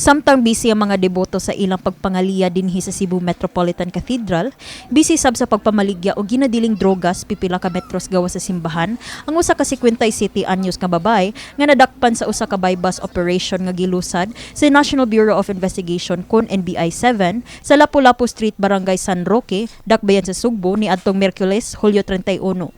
Samtang busy ang mga deboto sa ilang pagpangaliya dinhi sa Cebu Metropolitan Cathedral, busy sab sa pagpamaligya og ginadiling drogas pipila ka metros gawas sa simbahan ang usa ka 57 anyos nga babae nga nadakpan sa usa ka buy-bust operation nga gilusad sa National Bureau of Investigation kon NBI 7 sa Lapu-Lapu Street, Barangay San Roque, Dakbayan sa Sugbo niadtong Miyerkules, Hulyo 31.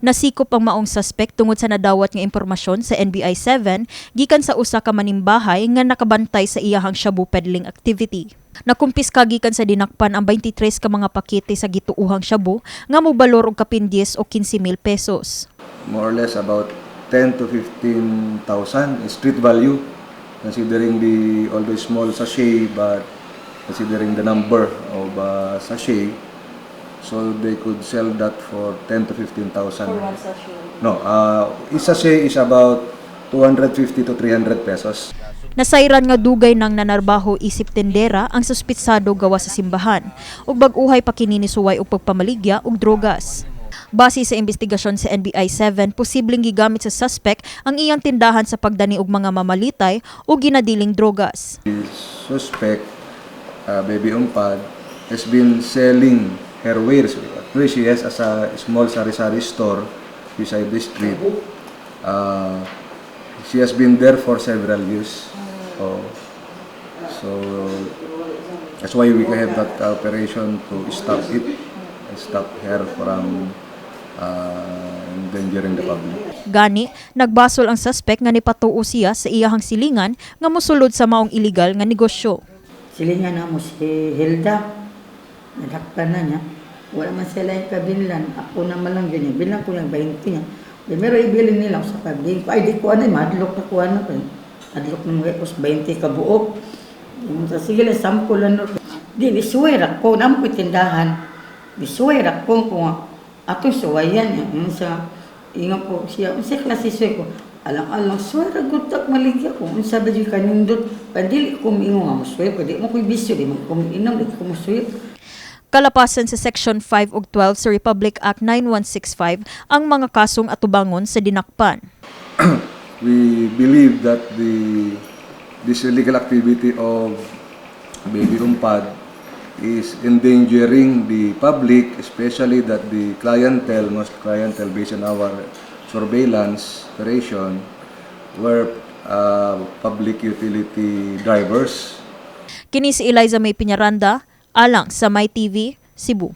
Nasikop ang maong suspect tungod sa nadawat nga impormasyon sa NBI 7 gikan sa usa ka manimbahay nga nakabantay sa iyahang shabu peddling activity. Nakumpiska gikan sa dinakpan ang 23 ka mga pakete sa gituohang shabu nga mobalor og kapin 10 o 15 mil pesos. More or less about 10 to 15,000 street value, considering the although small sachet, but considering the number of sachet, so they could sell that for 10 to 15,000. No, each sachet is about 250 to 300 pesos. Nasayran nga dugay nang nanarbaho isip tendera ang suspitsado gawas sa simbahan ug bag-uhay pa kini nisuway og pagpamaligya og drogas. Base sa investigasyon sa NBI 7, posibleng gigamit sa suspect ang iyang tindahan sa pagdani og mga mamalitay o ginadiling drogas. The suspect, Baby Umpad, has been selling her wares. Actually, she has as a small sari-sari store beside the street. She has been there for several years. So that's why we have that operation to stop it and stop her from endangering the public. Gani, nagbasol ang suspect nga nipatuo siya sa iyahang silingan nga mosulod sa maong illegal nga negosyo. Silingan namo si Hilda. Nadakpan na niya. Wala man sila yung kabinlan. Ako naman lang ganyan. Bilang ko lang 20 niya. Di meron ibilin nila sa pagding ko. Ay, di ko ano, madlok na ko ano. Madlok na mga 20 ka buok. Sa sige lang, sample lang. Di, di suway ko. Namo ko tindahan. Di suway ko kung atong suwayan. Yung sa, ingon ko siya, unsa klase suway ko? Alang-alang, suway ra gud tak maligya ko. Unsa ba jud kanindot? Pandili ko miingon nga mo suway ko. Di mo ko'y bisyo, di mo ko miinom, di ko mo suway. Kalapasan sa Section 5 ug 12 sa Republic Act 9165 ang mga kasong atubangon sa dinakpan. We believe that this illegal activity of Baby Umpad is endangering the public, especially that the clientele, most clientele based on our surveillance operation, were public utility drivers. Kini si Eliza May Piñaranda, alang sa My TV, Cebu.